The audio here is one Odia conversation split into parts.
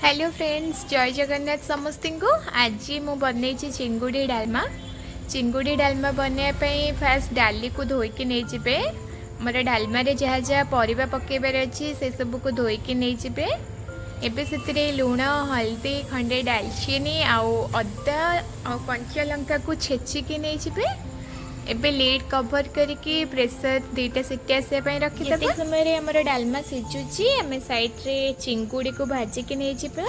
ହ୍ୟାଲୋ ଫ୍ରେଣ୍ଡସ୍, ଜୟ ଜଗନ୍ନାଥ ସମସ୍ତଙ୍କୁ। ଆଜି ମୁଁ ବନେଇଛି ଚିଙ୍ଗୁଡ଼ି ଡାଲମା। ଚିଙ୍ଗୁଡ଼ି ଡାଲମା ବନେଇବା ପାଇଁ ଫାଷ୍ଟ ଡାଲିକୁ ଧୋଇକି ନେଇଯିବେ। ଆମର ଡାଲମାରେ ଯାହା ଯାହା ପରିବା ପକାଇବାର ଅଛି, ସେସବୁକୁ ଧୋଇକି ନେଇଯିବେ। ଏବେ ସେଥିରେ ଲୁଣ, ହଳଦୀ, ଖଣ୍ଡେ ଡାଲଚିନି ଆଉ ଅଦା ଆଉ କଞ୍ଚା ଲଙ୍କାକୁ ଛେଚିକି ନେଇଯିବେ। ଏବେ ଲିଡ୍ କଭର୍ କରିକି ପ୍ରେସର 2ଟା ସିଟି ଆସିବା ପାଇଁ ରଖିଦେବା। ଏତିକି ସମୟରେ ଆମର ଡାଲମା ସିଝୁଛି, ଆମେ ସାଇଡ଼୍ରେ ଚିଙ୍ଗୁଡ଼ିକୁ ଭାଜିକି ନେଇଯିବା।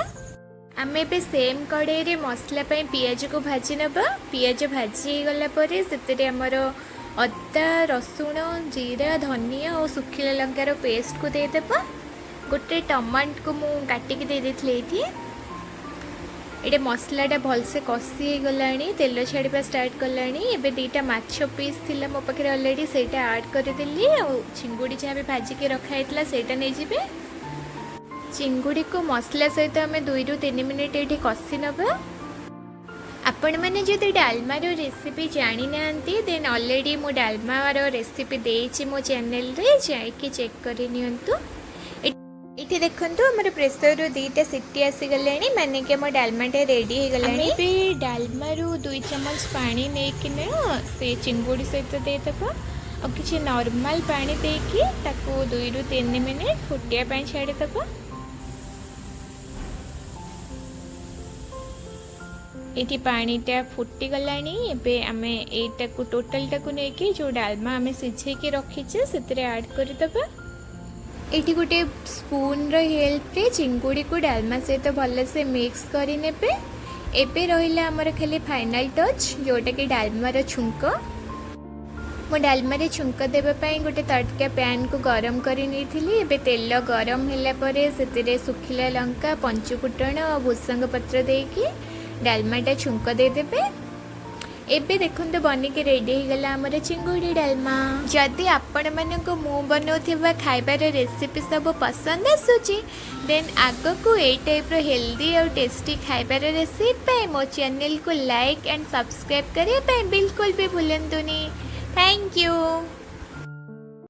ଆମେ ଏବେ ସେମ୍ କଡ଼େଇରେ ମସଲା ପାଇଁ ପିଆଜକୁ ଭାଜି ନେବା। ପିଆଜ ଭାଜି ହେଇଗଲା ପରେ ସେଥିରେ ଆମର ଅଦା, ରସୁଣ, ଜିରା, ଧନିଆ ଆଉ ଶୁଖିଲା ଲଙ୍କାର ପେଷ୍ଟକୁ ଦେଇଦେବା। ଗୋଟେ ଟମାଟୋକୁ ମୁଁ କାଟିକି ଦେଇ ଦେଇଥିଲି ଏଇଠି। ଏଇଟା ମସଲାଟା ଭଲସେ କଷି ହେଇଗଲାଣି, ତେଲ ଛାଡ଼ିବା ଷ୍ଟାର୍ଟ କଲାଣି। ଏବେ 2ଟା ମାଛ ପିସ୍ ଥିଲା ମୋ ପାଖରେ ଅଲରେଡ଼ି, ସେଇଟା ଆଡ଼୍ କରିଦେଲି। ଆଉ ଚିଙ୍ଗୁଡ଼ି ଯାହା ବି ଭାଜିକି ରଖା ହେଇଥିଲା, ସେଇଟା ନେଇଯିବେ। ଚିଙ୍ଗୁଡ଼ିକୁ ମସଲା ସହିତ ଆମେ 2ରୁ 3 ମିନିଟ୍ ଏଇଠି କଷି ନେବା। ଆପଣମାନେ ଯଦି ଡାଲମାର ରେସିପି ଜାଣିନାହାନ୍ତି, ଦେନ୍ ଅଲରେଡ଼ି ମୁଁ ଡାଲମାର ରେସିପି ଦେଇଛି ମୋ ଚ୍ୟାନେଲରେ, ଯାଇକି ଚେକ୍ କରି ନିଅନ୍ତୁ। ଏଇଠି ଦେଖନ୍ତୁ, ଆମର ପ୍ରେସରରୁ 2ଟା ସିଟି ଆସିଗଲାଣି, ମାନେ କି ଆମ ଡାଲମାଟା ରେଡ଼ି ହେଇଗଲାଣି। ଏବେ ଡାଲମାରୁ 2 ଚାମଚ ପାଣି ନେଇକିନା ସେ ଚିଙ୍ଗୁଡ଼ି ସହିତ ଦେଇଦେବା ଆଉ କିଛି ନର୍ମାଲ ପାଣି ଦେଇକି ତାକୁ 2ରୁ 3 ମିନିଟ୍ ଫୁଟିବା ପାଇଁ ଛାଡ଼ିଦେବା। ଏଇଠି ପାଣିଟା ଫୁଟିଗଲାଣି। ଏବେ ଆମେ ଏଇଟାକୁ ଟୋଟାଲଟାକୁ ନେଇକି ଯେଉଁ ଡାଲମା ଆମେ ସିଝେଇକି ରଖିଛେ, ସେଥିରେ ଆଡ଼୍ କରିଦେବା। ଏଇଠି ଗୋଟେ ସ୍ପୁନ୍ର ହେଲ୍ପରେ ଚିଙ୍ଗୁଡ଼ିକୁ ଡାଲମା ସହିତ ଭଲସେ ମିକ୍ସ କରିନେବେ। ଏବେ ରହିଲା ଆମର ଖାଲି ଫାଇନାଲ୍ ଟଚ୍, ଯେଉଁଟାକି ଡାଲମାର ଛୁଙ୍କ। ମୁଁ ଡାଲମାରେ ଛୁଙ୍କ ଦେବା ପାଇଁ ଗୋଟେ ତଡ଼କା ପ୍ୟାନ୍କୁ ଗରମ କରି ନେଇଥିଲି। ଏବେ ତେଲ ଗରମ ହେଲା ପରେ ସେଥିରେ ଶୁଖିଲା ଲଙ୍କା, ପଞ୍ଚୁ ଫୁଟଣ ଆଉ ଭୃସଙ୍ଗ ପତ୍ର ଦେଇକି ଡାଲମାଟା ଛୁଙ୍କ ଦେଇଦେବେ। ଏବେ ଦେଖନ୍ତୁ, ବନିକି ରେଡ଼ି ହେଇଗଲା ଆମର ଚିଙ୍ଗୁଡ଼ି ଡାଲମା। ଯଦି ଆପଣମାନଙ୍କୁ ମୁଁ ବନାଉଥିବା ଖାଇବାର ରେସିପି ସବୁ ପସନ୍ଦ ଆସୁଛି, ଦେନ୍ ଆଗକୁ ଏଇ ଟାଇପ୍ର ହେଲ୍ଦି ଆଉ ଟେଷ୍ଟି ଖାଇବାର ରେସିପି ପାଇଁ ମୋ ଚ୍ୟାନେଲକୁ ଲାଇକ୍ ଆଣ୍ଡ ସବସ୍କ୍ରାଇବ୍ କରିବା ପାଇଁ ବିଲକୁଲ ବି ଭୁଲନ୍ତୁନି। Thank you.